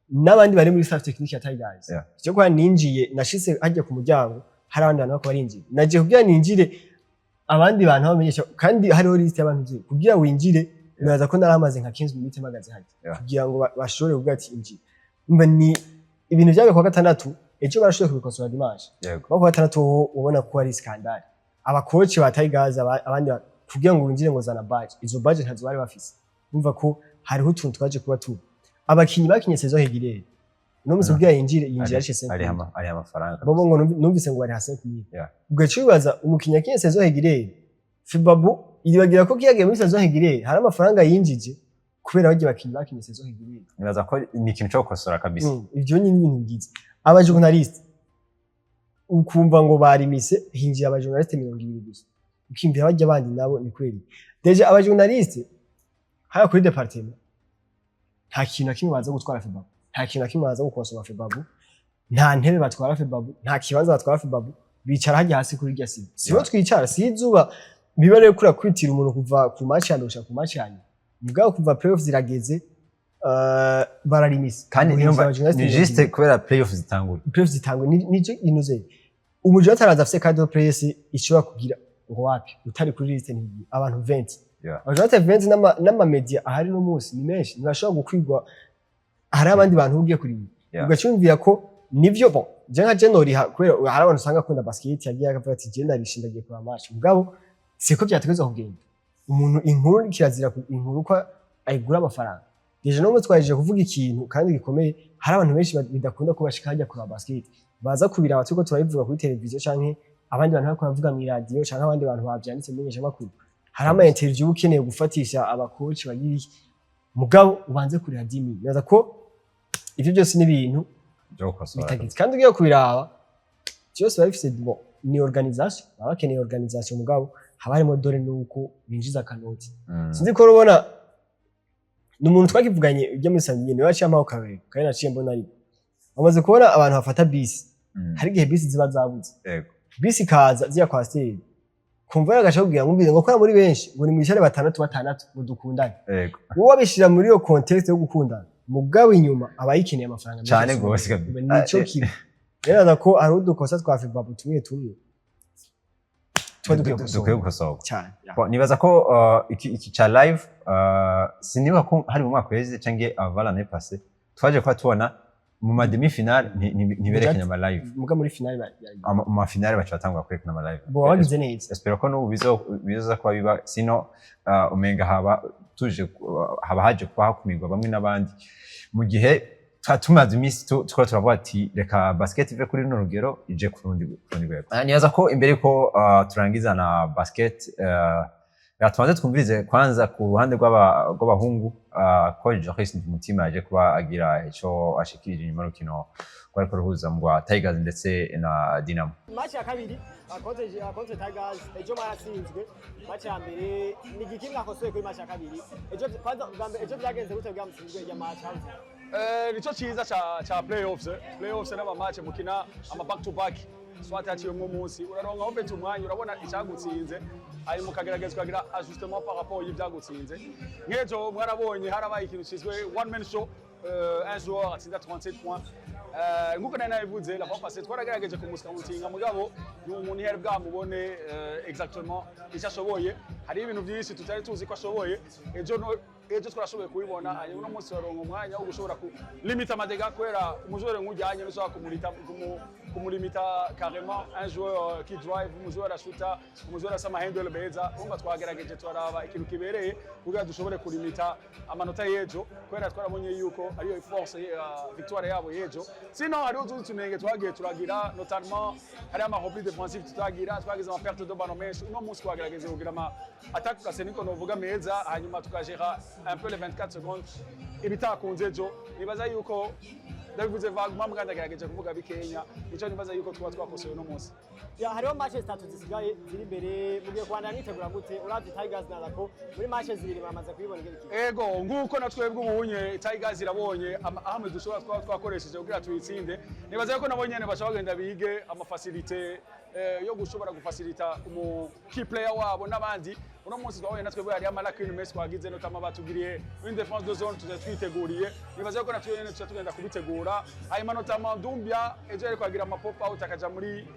n'abandi bari muri staff technique ya Tigers. Cyo kwa ninjiye, nashitse hajya ku muryango hari abandi bantu bako barinjira. Nagiye kugira ninjire, abandi bantu bamenyesha, kandi hariho liste y'abantu ugiye kugira winjire. Nibaza ko naramaze nka 15 minutes mpagaze hajya kugira ngo bashobore kuvuga ati injira. Umva, ni ibintu byabaye kuwa gatandatu, ejo barashoboye kubikosora dimanche. Kuwa gatandatu ho ubona ko ari scandale. Abakoci ba Tigers, abandi kugira ngo winjire ngo zana badge, izo badge ntazo bari bafise. Umva ko hariho utuntu twaje kuba tuba abakinyi bakinye saison régulière uno munsi kugira yinjire, yinjira arishe 5. Ari amafaranga. Bobo ngo numvise ngo bari ha 5000. Ugaca wibaza umukinyi yakinye saison régulière, FEBABU iribagira ko kiyagiye muri saison régulière hari amafaranga yinjije kubera bagiye bakinyi bakinye saison régulière. Nibaza ko ni ikintu cyo gukosora kabisa. Ivyo ni ibintu byiza. Abajournaliste, ukumva ngo barimise hinjira abajournaliste 20 gusa, ukimvira bajya abandi nabo ni kweri. Déjà abajournaliste haya kuri département nta kintu na kimwe baza gutwara FEBABU, nta kintu na kimwe baza gukosora FEBABU, nta ntebe batwara FEBABU, nta kibanza batwara FEBABU. Bicara hajya hasi kuri rya sima, siho twicara, si izuba biba rero kura kwitira umuntu kuva ku match ya mbere gushika ku match ya nyuma. Mugabo kuva playoff zirageze, bararimise. Kandi Ngo hinjira niyo abajournaliste ni 20. juste kubera playoff zitangura. Playoff zitangwe nico inoze. Umuji ataraza afise carte de presse ishobora kugira ngo wapi, utari kuri liste ntigiye. Abantu 20, abajournaliste 20 n'ama media ahari no munsi ni menshi, ntibashobora gukwigwa. Hari abandi bantu ugiye kurinda, ugacumvira ko nivyo. Bon, je nka je noriha kubera hari abantu usanga akunda basket, yagiye akavuga ati: "Je ndarisha, ndagiye kuraba match." Mugabo siko vyategerezwa kugenda. Umuntu inkuru kirazira inkuru ko ayigura amafaranga. Déjà no twaje kuvuga ikintu kandi gikomeye, hari abantu benshi bidakunda ko bashika hajya kuraba basket, baza kubiraba turiko turabivuga kuri televiziyo, canke abandi bantu bariko baravuga mw'iradiyo, canke abandi bantu bavyanditse mu menyeshamakuru. Hari ama interview ukeneye gufatisha abakoci bagira iki, mugabo ubanze kuriha 10 000. Nibaza ko ivyo byose ni ibintu byo gukosora. Bitagize. Kandi ugiye kubiraba byose biba bifise, bon, ni organisation, baba bakeneye organisation, mugabo haba harimo dore nuko binjiza akanoti. Sinzi ko urabona ni umuntu twakivuganye ujya muri sangiye, niwe yaciye ampaho kabiri, kandi naciye mbona ariko bamaze kubona abantu bafata bisi. Hari igihe bisi ziba zabuze, bisi ikaza ziya coaster, kumva yagaca kubwira ngo ngo kora muri benshi, ngo nimwicare batandatu batandatu ngo dukundane. Wowe wabishira muri iyo contexte yo gukundana, mugabo inyuma aba yikeneye amafaranga menshi. Cane gose kabisa. Nico kibi rero ko hari udukosa twa FEBABU tumwe tumwe tuba dukwiye dukwiye gukosorwa gukosorwa cyane. Bon, nibaza ko iki ca live, sinibuka ko hari mu mwaka uheze canke avant l'année passée, twaje kuba tubona mu ma demi finale ntiberekanye ama live. Muga muri finale Mu ma finale baca batangura kwerekana ama live. Bo bagize neza. Espero ko n'ubu bizoza kuba biba, sino umenga haba tuje haba haje kuba hakumirwa bamwe n'abandi, mu gihe tumaze iminsi turiko turavuga ati reka basket ive kuri runo rugero ije ku rundi rwego. Nibaza ko imbere ko turangiza na basket, reka tubanze twumvirize kwanza ku ruhande rw'abahungu, ko Joris Mutima yaje kuba agira ico ashikirije inyuma y'urukino rwariko ruhuza mu rwa Tigers ndetse na Dinamo. Match ya kabiri contre Tigers, ejo mwaratsinzwe match ya mbere. Ni igiki mwakosoye kuri match ya kabiri ejo? Kwanza bwa mbere, ejo byagenze gute bwa mutsinzwe ya match hanze? Nico ciza ca playoffs. Playoffs n'ama match mukina ama back to back. Soit yaciyemwo umunsi, uraronka aho ufite umwanya, urabona icyagutsinze, hanyuma ukagerageza ukagira ajustement par rapport y'ibyagutsinze. Nk'ejo mwarabonye harabaye ikintu cyiswe one man show, un joueur atsinda 37 points. Nkuko nari nabivuze la fois passée, twaragerageje kumuscoutinga, mugabo ni umuntu yari bwamubone exactement icyo ashoboye. Hari ibintu byinshi tutari tuzi ko ashoboye. Ejo no ejo twarashoboye kubibona. Hanyuma uno munsi baronka umwanya wo gushobora ku limita ama dégâts, kubera umujoueur nk'ujyanye ntushobora kumurita kumulimita carrément, un joueur qui drive, umujoueur ashuta, umujoueur asa amahandle meza. Urumva twagerageje turaraba ikintu kibereye kugira dushobore kulimita amanota y'ejo, kubera twarabonye yuko ariyo force ya victoire yabo y'ejo. Sinon hariho utundi tunenge twagiye turagira, notamment hariho ama repli défensif tutagira, twagize ama perte de ballon menshi. Uno munsi twagerageje kugira ama attaque placée, niko novuga, meza, hanyuma tukagera un peu les 24 secondes ibitakunze ejo. Nibaza yuko ndabivuze vaguement, mbwa ndagerageje kuvuga bikenya. Nico nibaza yuko tuba twakosoye uno munsi. Ya, hariho match zitatu zisigaye ziri imbere. Mugiye kubandanya mwitegura gute? Uravye Tigers na Rako, muri match zibiri bamaze kuyibona ingene ikipe. Ego, nguko na twebwe ubunye Tigers irabonye amwe dushobora twaba twakoresheje kugira tuyitsinde. Nibaza yuko nabo nyene bashobora kugenda bige amafacilités yo gushobora gufacilita umu key player wabo n'abandi. Uno munsi twabonye na twebwe hariyo amalacune menshi twagize, notamment batugiriye une défense de zone tuza twiteguriye. Nibaza yuko natwe nyene tuca tugenda kubitegura. Hanyuma notamment Dumbia ejo yariko agira ama pop out akaja muri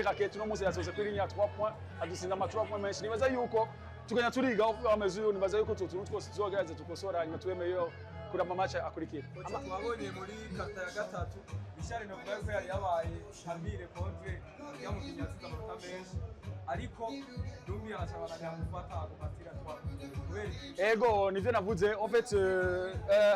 raquette. Uno munsi yasohotse kuri ligne ya 3 points, adusinda ama 3 points menshi. Nibaza yuko tugenda turiga au fur et à mesure. Nibaza yuko utwo tuntu twose tuzogerageza tukosora, hanyuma tube meilleur kuri ama match akurikira. Twabonye muri quart ya gatatu Richard, novuga yuko yari yabaye habile contre yamukinnyi yatsinze amanota menshi, ariko Dumbi arashobora gufata agufatira twa kubera iki? Ego, nivyo navuze. En fait,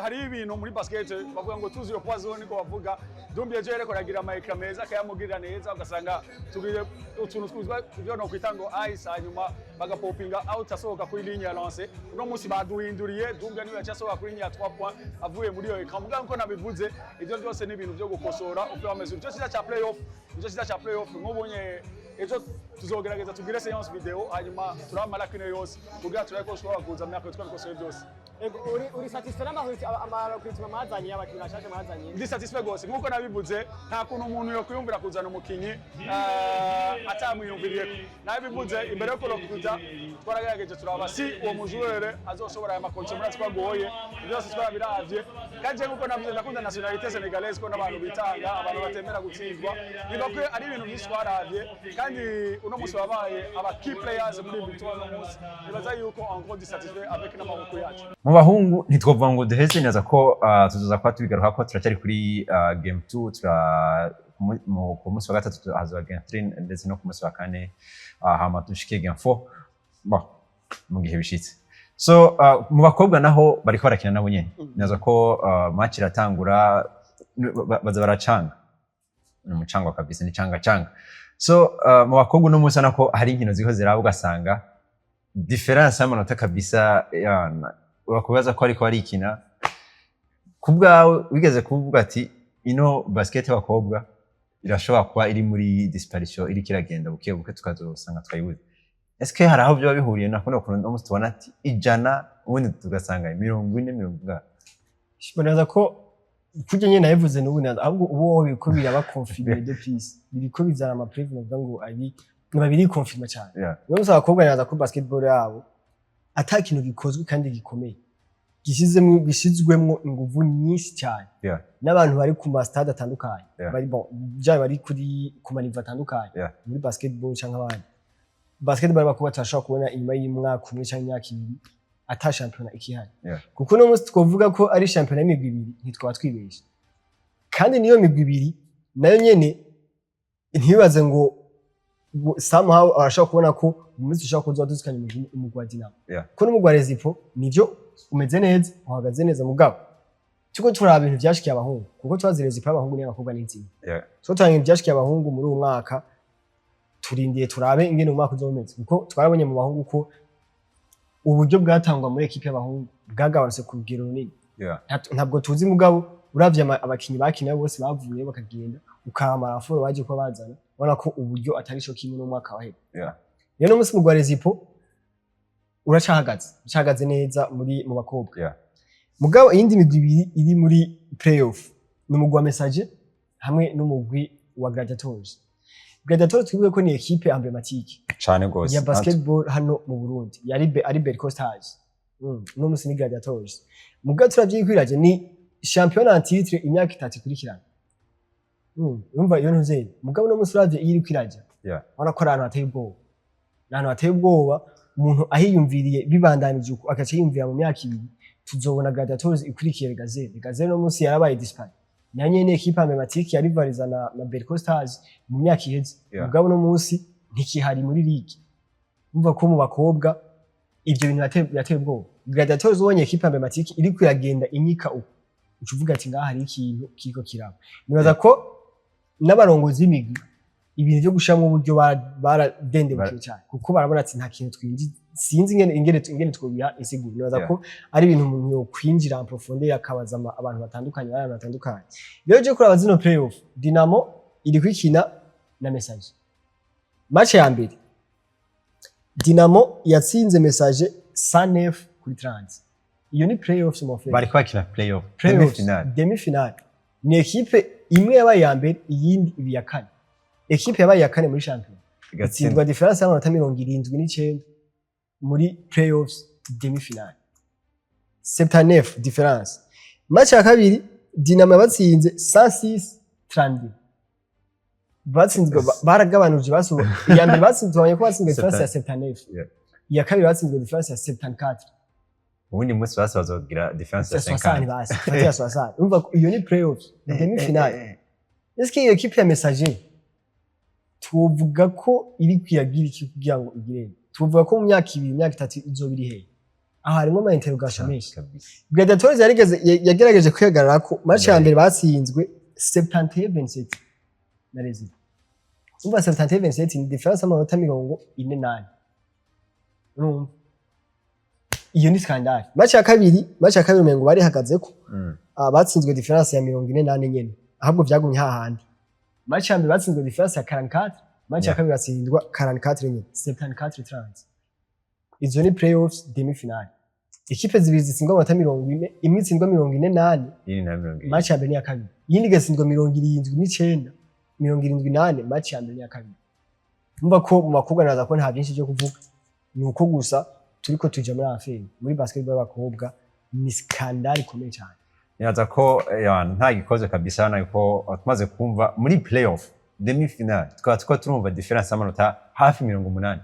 hariho ibintu muri basket bavuga ngo tuzi iyo poison, niko bavuga. Dumbi ejo yariko aragira ama écrans meza, akayamugirira neza, ugasanga tugire utuntu twizwa ivyo no kwita ngo ice, hanyuma bagapopinga out asohoka kuri ligne ya lancer. Uno munsi baduhinduriye, Dumbi niwe yaciye asohoka kuri ligne ya 3 points avuye muri iyo écran. Mugabo nko nabivuze, ivyo byose ni ibintu vyo gukosora au fur et à mesure. Ico cyiza ca playoff, ico cyiza ca playoff, nk'ubunye ejo tuzogerageza tugire séance vidéo, hanyuma turabe amalacune yose kugira turabe ko dushobora kuza myaka twabikosoye byose. Ego, uri satisfait n'amarecrutement mwazanye, abakinnyi bashasha mwazanye? Ndi satisfait gose. Nkuko nabivuze, nta kuntu umuntu yo kwiyumvira kuzana umukinyi atamwiyumviriyeko. Nabivuze imbere yo kurecruta, twaragerageje turaba si uwo mujoueur azoshobora aya maconditions muri twagoye. Byose twarabiravye. Kandi nkuko navuze, ndakunda nationalité sénégalaise, ko n'abantu bitanga, abantu batemera gutsindwa. Niba ko ari ibintu byinshi twaravye, kandi uno munsi wabaye aba key players muri victoire uno munsi. Nibaza yuko en gros ndi satisfait avec n'amaboko yacu. Mu bahungu ntitwovuga ngo duheze neza ko tuzoza kuba tubigaruka ko turacyari kuri game 2. Tura ku munsi wa gatatu hazoba game 3, ndetse no ku munsi wa kane, hama dushike game 4, bon, mu gihe bishitse. So mu bakobwa naho bariko barakina nabo nyene. Neza ko match iratangura, baza baracanga, ni umucango kabisa, ni canga canga. So mu bakobwa uno munsi urabona ko hari inkino ziriko ziraba, ugasanga différence y'amanota kabisa yana, wakubaza ko ariko barikina. Ku bwawe, wigeze kuvuga ati ino basket y'abakobwa irashobora kuba iri muri disparition, iriko iragenda buke buke, tukazosanga twayibuze. Eske hari aho byoba bihuriye na kuno kuntu uno munsi tubona ati 100, ubundi tugasanga 40, 40? Nibaza ko kurya nyene nabivuze n'ubu ahubwo ubu wowe biriko biraba confirmé de plus, biriko bizana ama preuve, novuga ngo ari niba biri confirmé cyane. Rero gusa abakobwa, nibaza ko basketball yabo ata kintu gikozwe kandi gikomeye gishyizwemwo inguvu nyinshi cyane n'abantu bari ku ma stade atandukanye, bari, bon, byaba bari kuri ku maniveau atandukanye muri basketball cyangwa abandi basketball, abakobwa turashobora kubona inyuma y'umwaka umwe cyangwa imyaka 2 ata shampiyona ikihari. Kuko uno munsi twavuga ko ari shampiyona y'imigwi ibiri, ntitwaba twibeshye. Kandi niyo migwi ibiri nayo nyene, ntibibaze ngo somehow arashobora kubona ko mu minsi ushobora kuza duzikanye umugwi wa Dinamo, kuko n'umugwi wa Rezipo nivyo umeze neza, uhagaze neza, mugabo turiko turaba ibintu vyashikiye abahungu, kuko twazi Rezipo y'abahungu n'iy'abakobwa n'izindi. Turiko turaba ibintu vyashikiye abahungu muri uyu mwaka, turindiye turabe ingene umwaka uzoba umeze, kuko twarabonye mu bahungu ko uburyo bwatangwa muri ekipe y'abahungu bwagabanutse ku rugero runini. Ntabwo tuzi, mugabo uravye abakinyi bakina bose bavuye bakagenda, ukaba renfort baje kuba bazana, ubona ko uburyo atari co kimwe n'umwaka wahera. Rero no munsi mugwa Rezipo uracahagaze, uracahagaze neza muri mu bakobwa. Mugabo iyindi migwi ibiri iri muri playoff ni umugwi wa Messager hamwe n'umugwi wa Gladiators. Gladiators, twibuke ko ni équipe emblématique Cane gose. ya basketball hano mu Burundi, yari ari Berco Stars. Uno musi ni Gladiators. Muga turavyikwiraje, ni champion en titre imyaka 3 ikurikirana. Urumva iyo ntuzeye. Mugabo uno musi uravye iyo iriko iraja, urabona ko ari ahantu hateye ubwoba. Ni ahantu hateye ubwoba, umuntu ahiyumviriye bibandanije uko, agaca yiyumvira mu myaka 2 tuzobona Gladiators ikurikiye Gazelle. Gazelle uno musi yarabaye disparu. Na nyene équipe emblématique ya rivaliza na Berco Stars mu myaka iheze. Mugabo uno musi ntikihari muri ligue. Umva ko mu bakobwa ivyo bintu birateye ubwoba. Gladiators, ubonye équipe emblématique iriko iragenda inyika uko, uca uvuga ati ngaha hari ikintu kiriko kiraba. Nibaza ko n'abarongozi b'imigwi ibintu vyo gushiramwo uburyo baradendebukiwe cyane, kuko barabona ati nta kintu twinjiza, sinzi ingene twobiha insiguro. Nibaza ko ari ibintu umuntu yokwinjira en profondeur, akabaza abantu batandukanye, bari ahantu batandukanye. Rero je kuraba zino playoff, Dinamo iri kwikina na Messager. Match ya mbere Dinamo yatsinze Messager 109 kuri 30. Iyo ni playoffs, mon frère. Bariko bakina playoff. Playoffs. Demi-finale. Demi-finale. Ni équipe imwe yabaye iya mbere, iyindi iba iya kane. Équipe yabaye iya kane muri champion itsindwa différence y'amanota 79 muri playoffs demi-finale, 79 différence. Match ya kabiri Dinamo yabatsinze 106 32. Batsinzwe baragabanuje, basuba iya mbere batsinzwe, babonye ko batsinzwe différence ya 79. Iya kabiri batsinzwe différence ya 74. Ubundi munsi basi bazogira différence ya ya 60. 50. Basi fata ya 60. Urumva ko iyo ni playoffs demi-finale. Est-ce que iyo équipe ya Messager tuvuga ko iri kwiyagira iki kugira ngo igire? Tuvuga ko mu myaka 2, imyaka 3 izoba iri hehe? Aho harimo ama interrogation menshi. Gladiators yarigeze yagerageje kwihagarara ko match ya mbere batsinzwe 71-27 na Rezida. Umva, 71-27 ni différence y'amanota 48. Urumva iyo ni scandale. Match ya kabiri umengo barihagazeko. Batsinzwe différence ya 44 nyene, ahubwo vyagumye hahandi. Match ya mbere batsinzwe différence ya 44, match ya kabiri batsindwa 44 nyene, 74-30. Izo ni playoffs demi finale, équipe zibiri zitsindwa amanota 40, imwe itsindwa 44. Yini na 70. Match ya mbere n'iya kabiri, iyindi igatsindwa 79, 74, match ya mbere n'iya kabiri. Umva ko mu bakobwa naza ko nta byinshi byo kuvuga, ni uko gusa turiko tuja muri affaire. Muri basketball y'abakobwa ni scandale ikomeye cyane. Nibaza ko nta gikoze kabisa hano, ko tumaze kumva muri playoff demi finale tukaba tuko turumva différence y'amanota hafi 80.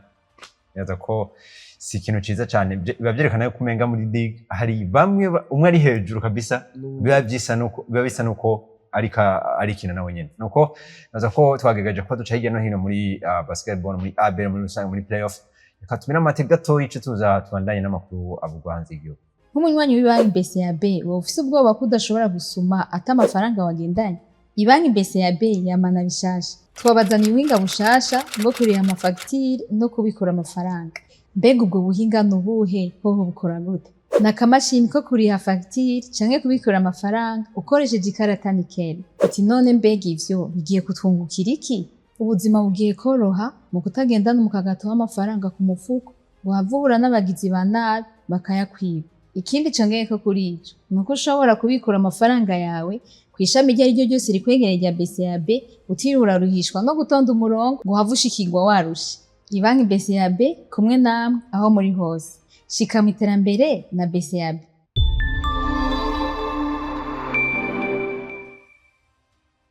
Nibaza ko si ikintu ciza cyane. Biba vyerekana yuko umenga muri ligue hari bamwe umwe ari hejuru kabisa, biba bisa nuko ariko arikina nawe nyene. Nuko nibaza ko twagerageje kuba duca hirya no hino muri basketball, muri ABL muri rusange, muri playoff. Reka tumire amate gatoyi, ico tuza tubandanye n'amakuru avugwa hanze y'igihugu. Nk'umunywanyi w'ibanki BCAB, wowe ufise ubwoba ko udashobora gusuma ata amafaranga wagendanye? Ibanki BCAB yamana bishasha. Twabazaniye ubuhinga bushasha bwo kuriha amafagitire no kubikura amafaranga. Mbega ubwo buhinga ni ubuhe? Hoho bukora gute? Ni akamashini ko kuriha fagitire canke kubikura amafaranga ukoresheje ikarata Nickel. Uti none mbega ivyo bigiye kutwungukira iki? Ubuzima bugiye koroha mu kutagendana umukagato w'amafaranga ku mufuko ngo uhave uhura n'abagizi ba nabi bakayakwiba. Ikindi congeyeko kuri ico ni uko ushobora kubikura amafaranga yawe kw'ishami iryo ari ryo ryose rikwegereye rya BCAB, utiriwe uraruhishwa no gutonda umurongo ngo uhave ushikirwa warushe. Ibanki BCAB, kumwe namwe aho muri hose. Shika mu iterambere na BCAB.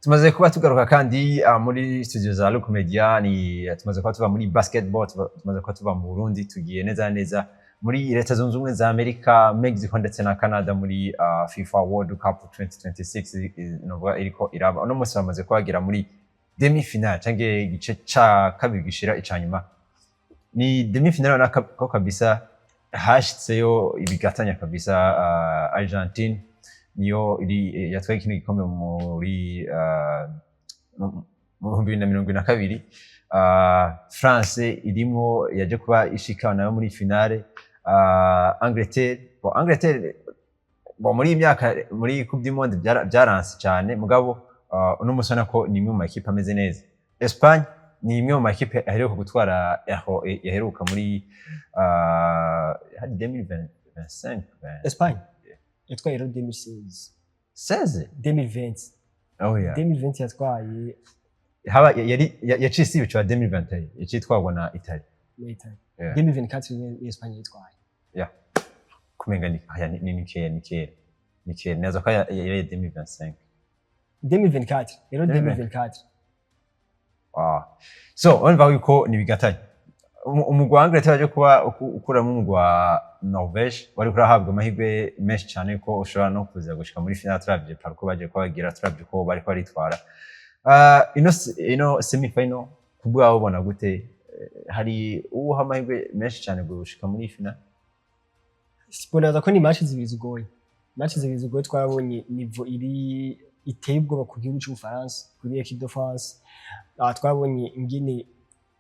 Tumaze kuba tugaruka kandi muri studio za Look Media. Ni tumaze kuba tuva muri basketball, tumaze kuba tuva mu Burundi, tugiye neza na neza muri Leta Zunze Ubumwe za Amerika, Mexico ndetse na Canada muri FIFA World Cup 2026. Novuga iriko iraba uno munsi, bamaze kuhagera muri demi finale canke igice ca kabiri gishira ica nyuma. Ni demi finale ubona ko kabisa hashitseyo ibigatanya kabisa. Argentine niyo iri yatwaye kino gikombe muri mu 2022. France irimwo, yaje kuba ishika nayo muri finale. Angleterre, bon, Angleterre, bon, muri iyi myaka muri Coupe du Monde byaranse cyane, mugabo uno munsi ubona ko ni imwe mu makipe ameze neza. Espagne ni imwe mu makipe aheruka gutwara Euro, yaheruka muri hari 2025. Espagne yatwaye rero 2016. 16. 2020. Oh yeah. 2020 yatwaye. Haba yari yaciye isiba ico ya 2021, yaciye itwarwa na Italy. Na Italy. 2024 ni Espagne yitwaye. Kumenga ni aya ni kera, ni kera, ni kera neza ko yari 2025. 2024 rero. 2024. 2024. Ah. So urumva yuko ni bigatanye. Umugwi wa Angleterre waje kuba ukuramo umugwi wa Norvège, wari kurahabwa amahirwe menshi cyane ko ushobora no kuza gushika muri finale, turavye parcours baje kuba bagira, turavye ko bariko baritwara. Ino semi final ku bwawe ubona gute? Hari uwuha amahirwe menshi cyane gushika muri finale? Nibaza ko ni match zibiri zigoye, match zibiri zigoye. Twarabonye niveau iri iteye ubwoba ku gihugu cy'Ubufaransa, kuri équipe de France. Twabonye ingene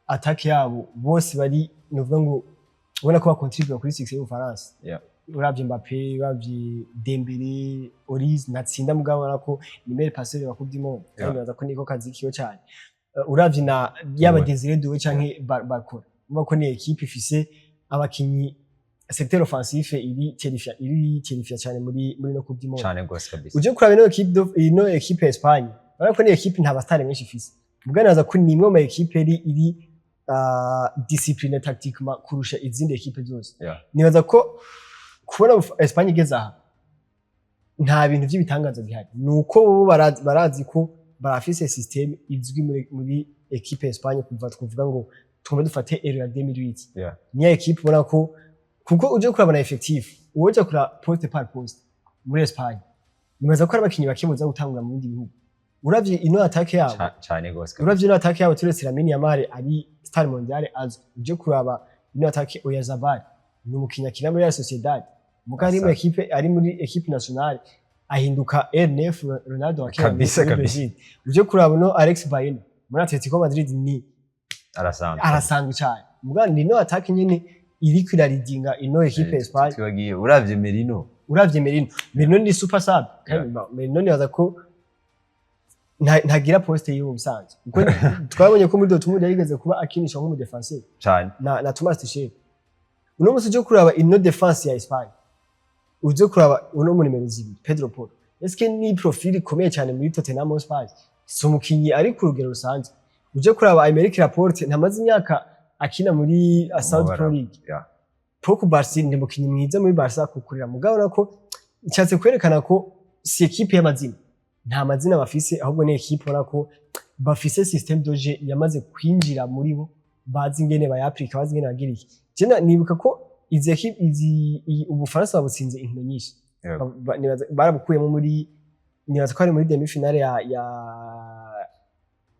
attaque yabo bose bari, nuvuga ngo ubona ko bakontribuye kuri succès y'Ubufaransa. Uravye Mbappé, uravye Dembélé, Olise natsinda, mugabo ubona ko ni meilleur passeur wa Coupe du Monde kandi nibaza ko niko kazi kiwe cyane. Uravye na yaba Désiré Doué canke Barcola, ubona ko ni équipe ifise abakinyi, secteur offensif iri terrifiant, iri terrifiant cyane muri no Coupe du Monde. Cyane gose kabisa. Uje kuraba ino équipe ya Espagne, urabona ko ni équipe nta ba stars menshi ifise, ubwo naza ko ni imwe mu équipe iri discipline tactiquement kurusha izindi équipe zose. Nibaza ko kubona Espagne igeze aha nta bintu by'ibitangaza bihari, ni uko bo barazi ko barafise système izwi muri équipe ya Espagne kuva, twavuga ngo tugomba dufate Euro ya 2008. Niya équipe ubona ko, kuko uje kurabona effectif, uwoja kura poste par poste muri Espagne, nibaza ko ari abakinyi bake boza gutangura mu bindi bihugu. Uravye ino attaque yabo, Cane gose kabisa. Uravye ino attaque yabo, turetse Lamine Yamal ari star mondiale azwi, uje kuraba ino attaque, Oyarzabal ni umukinyi akina muri Real Sociedad, muga ari muri équipe, ari muri équipe nationale ahinduka R9 Ronaldo wa kera muri Brazil. Uje kuraba no Alex Baena muri Atletico Madrid ni arasanzwe. Arasanzwe cyane, muga ni ino attaque nyene iriko iraridinga ino équipe ya Espagne. Twibagiye, uravye Merino. Uravye Merino, Merino ni super sub kandi Merino nibaza ko ntagira poste yiwe ubusanzwe, kuko twabonye ko muri Dortmund yarigeze kuba akinisha nk'umu défenseur na Thomas Tuchel. Uno musi uje kuraba ino défense ya Espagne, uje kuraba uno mu nimero 2 Pedro Porro, est-ce ni profil ikomeye cyane muri Tottenham Hotspur? Si umukinyi ari ku rugero rusanzwe. Uje kuraba Aymeric Laporte, ntamaze imyaka akina muri Saudi Pro League. Pau Cubarsí ni umukinyi mwiza muri Barca kukurira, mugabo urabona ko nshatse kwerekana ko si équipe y'amazina, nta mazina bafise, ahubwo ni équipe ubona ko bafise système de jeu yamaze kwinjira muri bo, bazi ingene bayaplika, bazi ingene bagira iki. Je nibuka ko izi équipe izi Ubufaransa babutsinze inkino nyinshi. Barabukuyemo muri, nibaza ko ari muri demi finale ya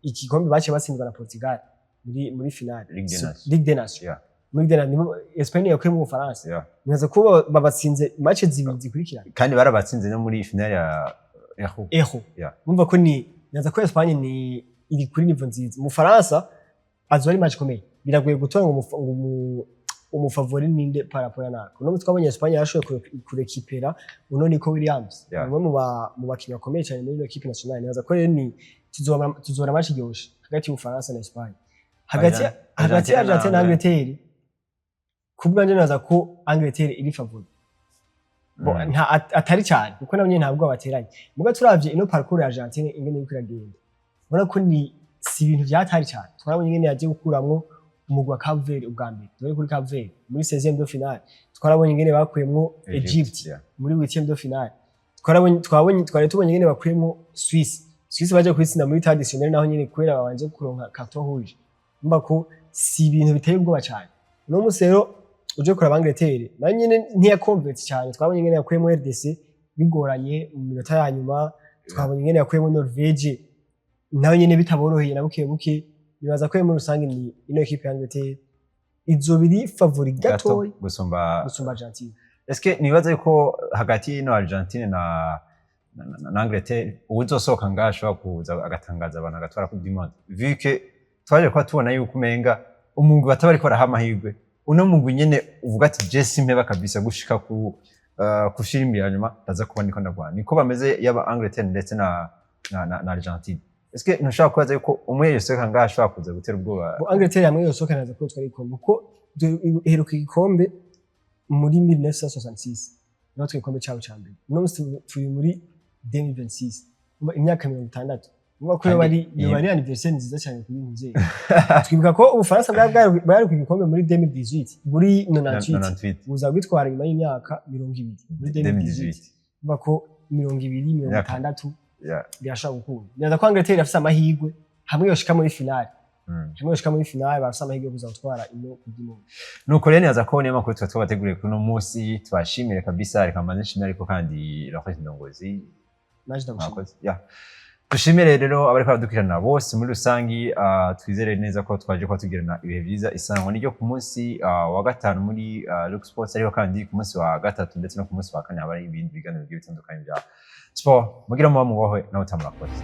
igikombe baciye batsindwa na Portugal muri finale. Ligue des Nations. Ligue des Nations. Muri Ligue des Nations nibo Espagne yakuyemo Ubufaransa. Nibaza ko babatsinze match zibiri zikurikirana. Kandi barabatsinze no muri finale ya Euro. Eho. Mumva ko ni, nibaza ko Espagne ni iri kuri niveau nziza. Mu Faransa azoba ari match ikomeye, biragoye gutora ngo umu favori ninde par rapport nako. Uno twabonye Espagne yarashoboye kurekipera uno Nico Williams, umwe mu bakinnyi bakomeye cyane muri ino équipe nationale. Nibaza ko rero ni tuzobona match iryoshe hagati y'Ubufaransa na Espagne, hagati hagati ya Argentina na Argentina na Angleterre. Ku bwanjye nibaza ko Angleterre iri favori. Bo, atari cyane kuko nabo nyene ntabwo bateranye. Muga turavye ino parcours ya Argentine ingene iriko iragenda, ubona ko ni si ibintu vyatari cyane. Twarabonye ingene yagiye gukuramwo umugwi wa Cape Verde ubwa mbere, dore kuri Cape Verde muri 16e de finale. Twarabonye ingene bakuyemwo Egypt muri 8e de finale. Twarabonye, twabonye, twari tubonye ingene bakuyemwo Suisse. Suisse baje kwitsinda muri traditionnel, naho nyene kubera babanje kuronka carton rouge. Mba ko si ibintu biteye ubwoba cyane. Uno munsi rero uje kuraba Angleterre, nayo nyene ntiyakonvetse cyane. Twabonye ingene yakuyemo RDC bigoranye mu minota ya nyuma, twabonye ingene yakuyemo Norvege nayo nyene bitaboroheye na buke buke. Nibaza ko muri rusange ni ino équipe ya Angleterre izoba iri favori gato gatoyi gusumba gusumba Argentine. Est-ce que nibaza yuko hagati y'ino Argentine na Angleterre uwuzosohoka ngaha ashobora kuza agatangaza abantu, agatwara Coupe du Monde, vu que twaje kuba tubona yuko umenga umugwi bataba bariko baraha amahirwe, uno mugwi nyene uvuga ati je simpeba kabisa gushika ku firimbi ya nyuma, ndaza kuba niko ndagwana, niko bameze yaba Angleterre ndetse na Argentine. Est-ce que ntushobora kubaza yuko umwe yosohoka ngaha ashobora kuza gutera ubwoba? Bo Angleterre hamwe yosohoka naza ko twari igikombe, kuko iheruka igikombe muri 1966, niho twari igikombe cabo ca mbere. Uno munsi turi muri 2026, umva imyaka 60. Uvuga ko yoba ari Kandi yoba ari anniversaire nziza cyane kuri Nzeri. Twibuka ko Ubufaransa bwari ku gikombe muri 2018, muri 98, 98. Buza gwitwara nyuma y'imyaka 20 muri 2018. 2018. Uvuga ko 20, mirongo Imyaka. itandatu birashobora gukunda. Nibaza ko Angleterre irafise amahirwe hamwe yoshika muri finale. Hamwe yoshika muri finale, barafise amahirwe yo kuza gutwara ino Coupe du Monde. Nuko rero nibaza ko niyo makuru tuba twabateguriye kuri uno munsi. Tubashimire kabisa. Reka mbanze nshimire ariko kandi Laurent Ndongozi. Naje ndagushimira. Mwakoze. Yeah. Dushimire rero abariko baradukurikirana bose muri rusangi. Twizere neza ko twaje kuba tugirana ibihe byiza. Isango niryo ku munsi wa gatanu muri Look Sports, ariko kandi ku munsi wa gatatu ndetse no ku munsi wa kane haba hari ibindi biganiro bigiye bitandukanye bya sport. Mugira muba mubahwe nawe utamurakoze.